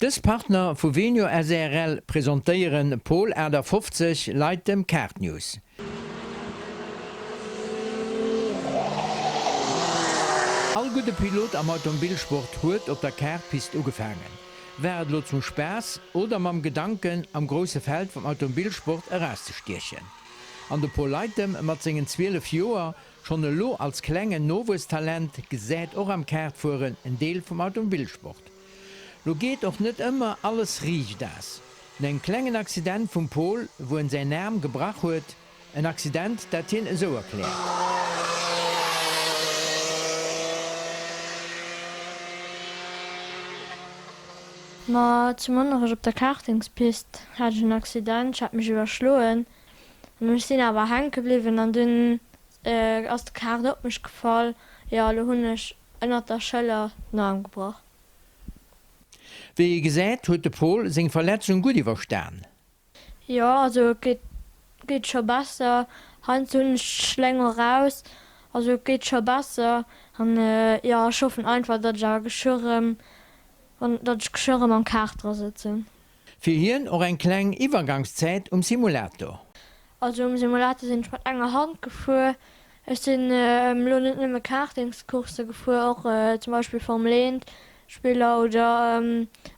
Dës Partner vu Venio srl presentéieren Pol 58 Leit dem Kaart News. All gudde Pilot am Automobilsport huet op der Kartpist ugefaangen. War et elo zum Spaass oder mam Gedanken am grousse Feld vum Automobilsport erauszestiechen. An de Pol Leytem mat sengen 12 Joer schonn elo als klengen Nowuesstalent gesäit och am Kartfueren en Deel vum Automobilsport. Lo geet och net ëmmer alles riichtaus. No engem klengen Accident vum Pol, wou en säin Aarm gebrach huet, en Accident dat hien esou erkläert. Ma zu Monnerech op der Kartingspist hat ech en Accident, ech hat mech iwwerschloen an ech sinn awer hänke bliwwen an dunn ass de Kart op mech gefall. Jo, elo hunn ech ënnert der Schëller den Aarm gebrach. Wéi ee gesäit, huet de Pol seng Verletzung gutt iwwerstan. Jo, also et geet geet scho besser. Heiansdo hunn ech d'Schléng och raus. Also et geet scho besser. An jo, ech hoffen einfach, datt ech awer geschwë rëm, datt ech geschwë rëm am Kart dra sëtzen. Fir hien och eng kleng Iwwergangszäit um Simulator. Also um Simulator sinn ech mat enger Hand gefuer. Ech sinn elo net nëmme Kartingscoursse gefuer, och zum Beispill Formel 1 Spiller oder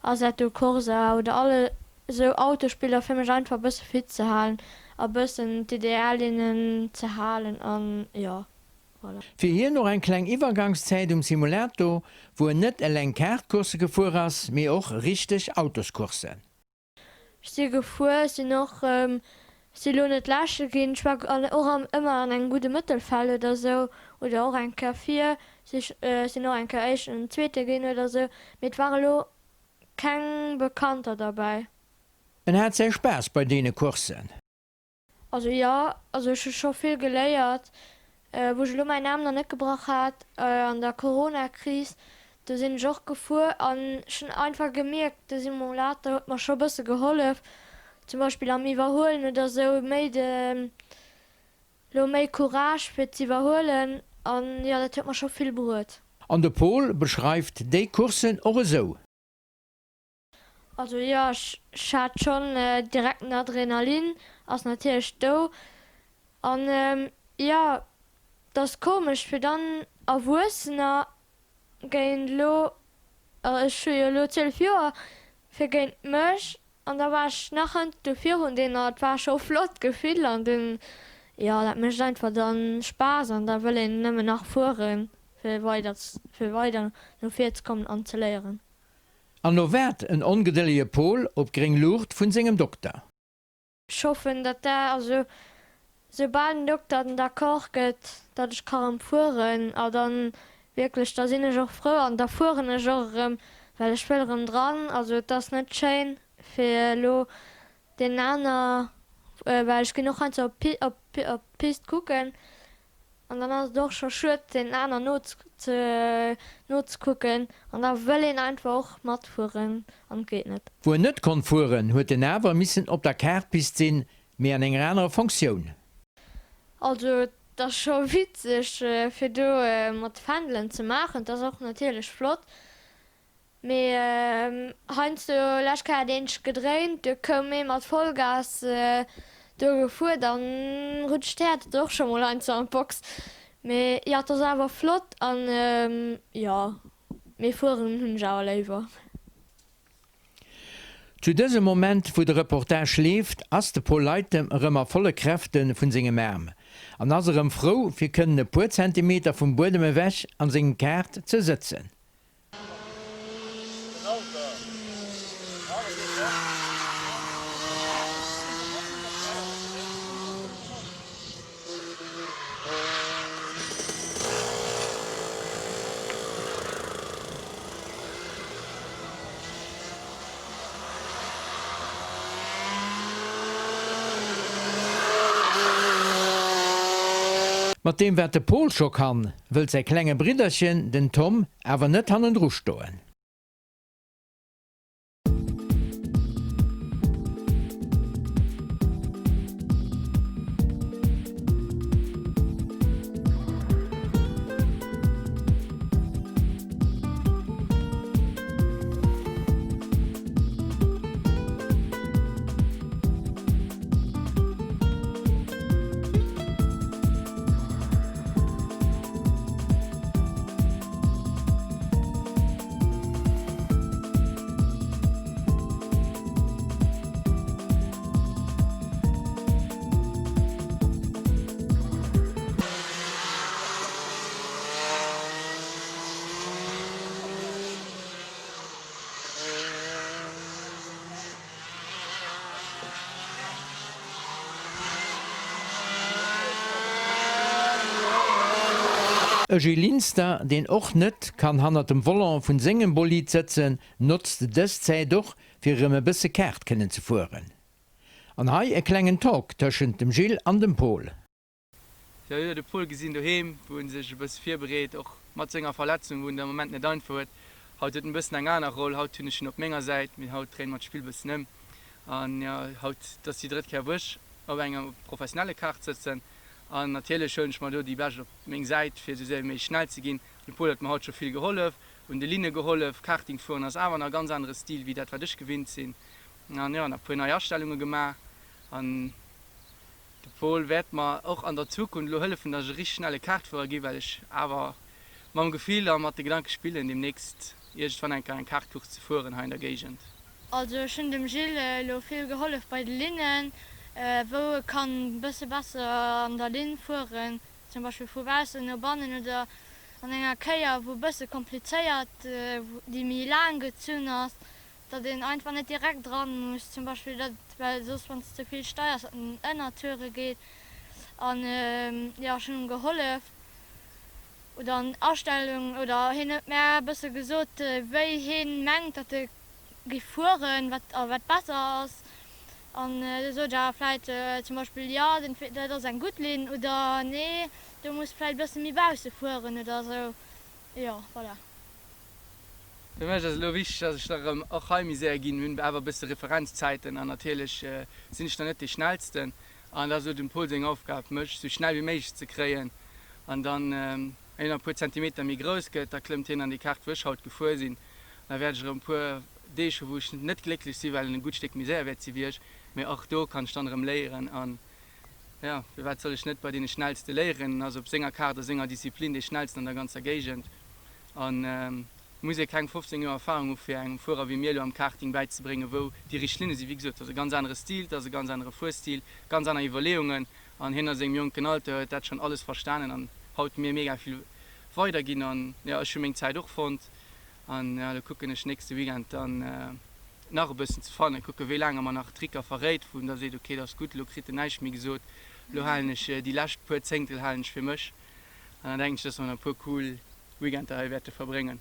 Assetto Corsa oder all esou Autospiller fir mech einfach e bësse fit ze halen a bëssen d'Idealinnen ze halen an jo. Voilà. Fir hien och eng kleng Iwwergangszäit um Simulator, wou en net eleng Kartcoursse gefuer ass, mee och richteg Autoscourssen. Ech si gefuer, ech sinn och, ech si elo net Leschte ginn, ech war och ëmmer an engem gudde Mëttelfeld oder esou, oder och eng Kéier vir, ech sinn och eng Kéier Éischten an Zweete ginn oder esou, mee et ware elo keng Bekannter derbäi. En hat säi Spaass bei deene Courssen. Also jo, also ech hu scho vill geléiert. Wou ech elo mäin Aarm nach net gebrach hat an der Corona-Kris, do sinn ech och gefuer an ech hunn einfach gemierkt, de Simulator huet mer scho bësse gehollef, zum Beispill am Iwwerhuelen oder sou, méi de, lo méi Courage fir z'iwwerhuelen an jo, dat huet mer scho vill bruet. An de Pol beschreift déi Courssen och esou. Also jo, ech hat schonn direkt den Adrenalin ass natierlech do an jo, et ass komesch fir dann Erwuessener géint elo, ech hu jo elo 12 Joer, fir géint mech an da war ech nach hënt do virun deenen an et war scho flott Gefill an dunn, jo dat mécht einfach dann Spaass an da wëll een nëmmen nach fueren fir weider fir weider no vir ze kommen an ze léieren. An lo waart en ongedëllege Pol op gréng Luucht vun sengem Dokter. Ech hoffen, datt dat, also soubal den Dokter den D'accord gëtt, datt ech ka rëm fueren a dann wierklech, da sinn ech och frou an da fueren ech och erëm, well ech wëll erëm dran. Also et ass net schéin fir elo deenen aner, well ech ginn och heiansdo op d'Pist kucken An dann ass et och scho schued deenen aner nozekucken an da wëll een einfach och matfueren an et geet net. Wou en net konnt fueren, huet en awer missen op der Kartpist sinn, mee an enger anerer Fonctioun. Also et ass scho witzeg fir do mat Fändelen ze maachen, et ass och natierlech flott, Mee heiansdo, lescht Kéier hat een sech gedréint, du koum ee mat Vollgas do gefuer, dann rutscht d'Häerz och scho mol heiansdo an d'Box. Mee jo, et ass awer flott an jo, mee fueren hunn ech awer léiwer. Zu dësem Moment wou de Reportage leeft, ass de Paul Leytem erëm a volle Kräfte vun sengem Aarm an ass erëm frou fir kënnen e puer Zentimeter vum Buedem ewech an sengem Kart ze sëtzen. Mat deem wat de Pol scho kann, wëllt säi klenge Bridderchen, den Tom, awer net hannendru stoen. E Gilles Linster, deen och net kann hannert dem Volant vun sengem Bolid sëtzen, notzt dës Zäit och, fir erëm e bësse Kart kënnen ze fueren. An hei e klengen Talk tëschent dem Gilles an dem Pol. Jo, jo, de Pol gesinn doheem, wou en sech e bësse virbereet, och mat senger Verletzung, wou en de Moment net einfach huet. Haut huet en e bëssen eng aner Roll, haut hunn ech en op menger Säit, mee haut dréine mer d'Spill e bëssen ëm. An jo, haut, et ass déi drëtt Kéier, wou ech op enger professionelle Kart sëtzen. An natierlech huelen ech mer do déi Bescht op meng Säit, fir esou séier wéi méiglech schnell ze ginn. De Pol huet mer haut scho vill gehollef, un de Linne gehollef. Karting fueren ass awer nach e ganz anere Stil wéi dat wat ech gewinnt sinn. An jo, nach e puer nei Astellunge gemaach. An de Pol wäert mer och an der Zukunft elo hëllefen, datt ech e richteg schnelle Kartfuerer ginn, well ech awer mam Gefill a mat de Gedanke spillen, deemnächst iergendwann eng Kéier eng Kartcourse ze fueren hei an der Géigend. Also ech hunn dem Gilles elo vill gehollef bei de Linnen, wou e kann bësse besser an der Linn fueren, zum Beispill vu baussen no bannen oder an enger Kéier wou bësse komplizéiert, déi méi laang gezunn ass, datt een einfach net direkt dran muss, zum Beispill datt, well soss wann s de ze vill steiers, datt en ënner d'Toure geet. An jo ech hunn em gehollef oder an Astellung oder hien huet mär e bësse gesot wéi hien mengt datt e Gi fueren, wat a wat besser ass. An da sot ech awer vläit zum Beispill, jo, den dat ass eng gutt Linn oder nee, do muss vläit e bësse méi bausse fueren oder esou. Jo, voilà. Fir mech ass et elo wichteg, dass ech da erëm och hei méi séier ginn. Mir hunn awer e bësse Referenzzäiten an natierlech sinn ech nach net dee Schnellsten. An et ass elo dem Pol seng Aufgab, mech esou schnell wéi méiglech ze kréien an dann, Een e puer Zentimeter méi grouss gëtt, da klëmmt hien an déi Kaart wou ech haut gefuer sinn. Da wäert ech erëm e puer Deeg hu wou ech net glécklech sinn, well en e gutt Stéck méi séier wäert si wéi ech. Mee och do kann ech dann erëm léieren an jo, firwat soll ech net bei deene Schnellste léieren? En ass op senger Kaart a senger Disziplin dee Schnellsten an der ganzer Géigend an et muss ee keng 15 Joer Erfarung hu fir engem Fuerer wéi mir elo am Karting bäizebréngen, wou déi richteg Linne sinn. Wéi gesot, et ass e ganz anere Stil, et ass e ganz anere Fuerstil, ganz aner Iwwerleeungen. An hien a sengem jonken Alter huet dat schonn alles verstanen an haut mir mega vill weiderginn. An jo, ech hu meng Zäit och fonnt. An jo, elo kucken ech nächste Weekend dann nach e bëssen ze fannen, kucken wéi laang e mer nach Tricker verréit, wou en da seet, ok, dat ass gutt, elo kritt en näischt méi gesot, elo halen ech déi lescht puer Zéngtel halen ech fir mech. An dann denken ech, dass mer nach e puer cool Weekender hei wäerte verbréngen.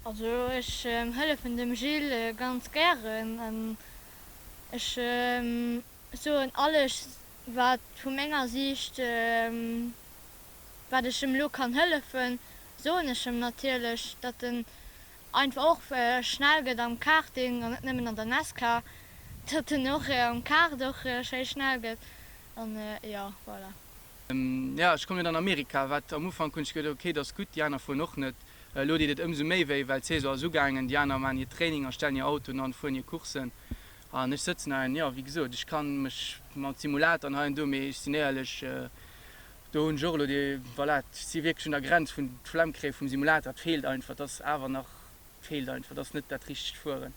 Also ech hëllefen dem Gilles ganz gären an ech soen alles Wat vu menger Siicht, wat ech em elo kann hëllefen, soen ech em natierlech, datt en einfach och schnell gëtt am Karting an net nëmmen an der Nascar, datt en och am Kart och schéi schnell gëtt an jo, voilà. Jo, ech kommen net an Amerika, wat am Ufank hunn ech geduet, ok, dat ass gutt, déi aner fueren och net. Elo deet et ëmsou méi wéi, well d'Saison ass ugaangen, déi aner maachen hir Training a stellen hir Autoen an, fueren hir Courssen. An ech sëtzen hei an, jo, wéi gesot, ech ka mech mat Simulator an hei an do, mee ech sinn éierlech, do hunn ech och elo déi, voilà, ech si wierklech un der Grenz vun d'Flemm kréie vum Simulator. Et feelt einfach, et ass awer nach, et feelt einfach, et ass net dat richtegt Fueren.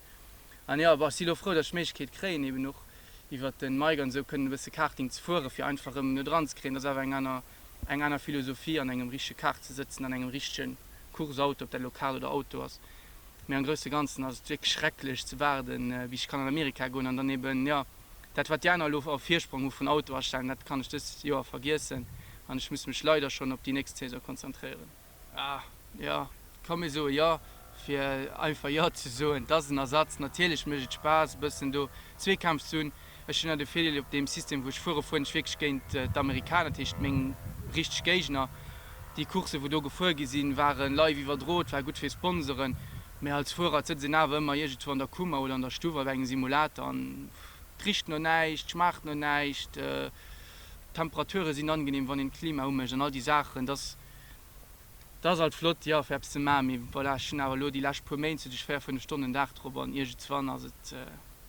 An jo, bon, ech si elo frou, datt ech d'Méiglechkeet kréien, eben och iwwert de Mike an esou kënnen e bësse Karting ze fueren, fir einfach erëm no dran ze kréien. Et ass awer eng aner, eng aner Philosophie, an engem richtege Kart ze sëtzen, an engem richtege Course-Auto, ob dat elo Kart oder Auto ass. Mee am grousse Ganzen ass et wierklech schrecklech ze waarden, bis ech kann an Amerika goen an dann eben, jo, dat wat déi aner elo a Virsprong hu vun Auto astellen, dat kann ech dëst Joer vergiessen an ech muss mech leider schonn op déi nächst Saison konzentréieren. Ah, jo, komm mir soe jo, fir einfach jo ze soen. Et ass en Ersatz. Natierlech mécht et Spaass e bëssen do Zweekämpf ze hunn. Ech hunn awer de Virdeel, op deem System wou ech fuere, fueren ech wierklech géint d'Amerikaner, dat heescht meng richteg Géigner. Déi Courssen wou do gefuer gi sinn, ware live iwwerdro, et war gutt fir Sponsoren, mä als Fuerer et sëtzt een awer ëmmer iergendwou an der Kummer oder an der Stuff a bei engem Simulator an et richt no näischt, et schmaacht no näischt, d'Temperature sinn angenehm wann een d'Klima umécht an all déi Saachen. Et ass, et ass alt flott, jo, fir eppes ze maachen, mee voilà, ech hunn awer elo déi lescht puer Méint sot ech 4, 5 Stonnen den Dag drop an iergendswann ass et,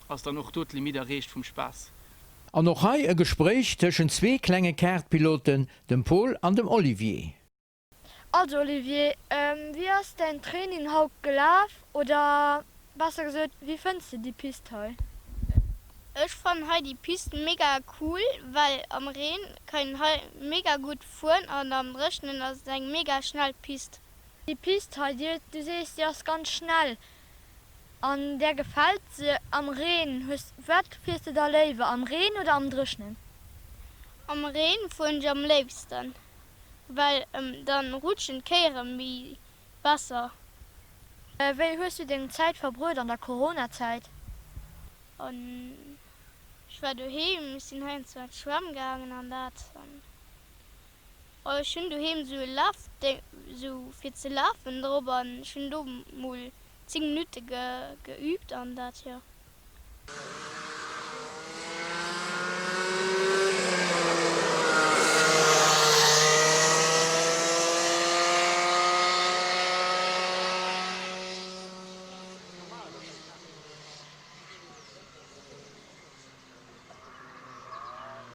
ass dann och do d'Limitt erreecht vum Spaass. An och hei e Gespréich tëschent zwee klenge Kartpiloten, dem Pol an dem Olivier. Also Olivier, wéi ass däin Training haut gelaf oder besser gesot, wéi fënns de déi Pist hei? Ech fannen hei déi Pist mega cool, well am Reen kann een hei mega gutt fueren an am Dréchnen ass et eng mega schnell Pist. Déi Pist hei, du sees déi ass ganz schnell, An där gefält se am Reen. Hues wat fiers de da léiwer, am Reen oder am Dréchnen? Am Reen fueren ech am léifsten. Well dann rutschen d'Kéiere méi besser. Wéi hues du deng Zäit verbruet an der Corona-Zäit? An ech war doheem, ech sinn heiansdo an d'Schwämm gaangen an dat. An ech hunn doheem esou e Lafdéng, esou fir ze lafen drop an ech hunn do mol 10 Minutte geüübt an dat, jo.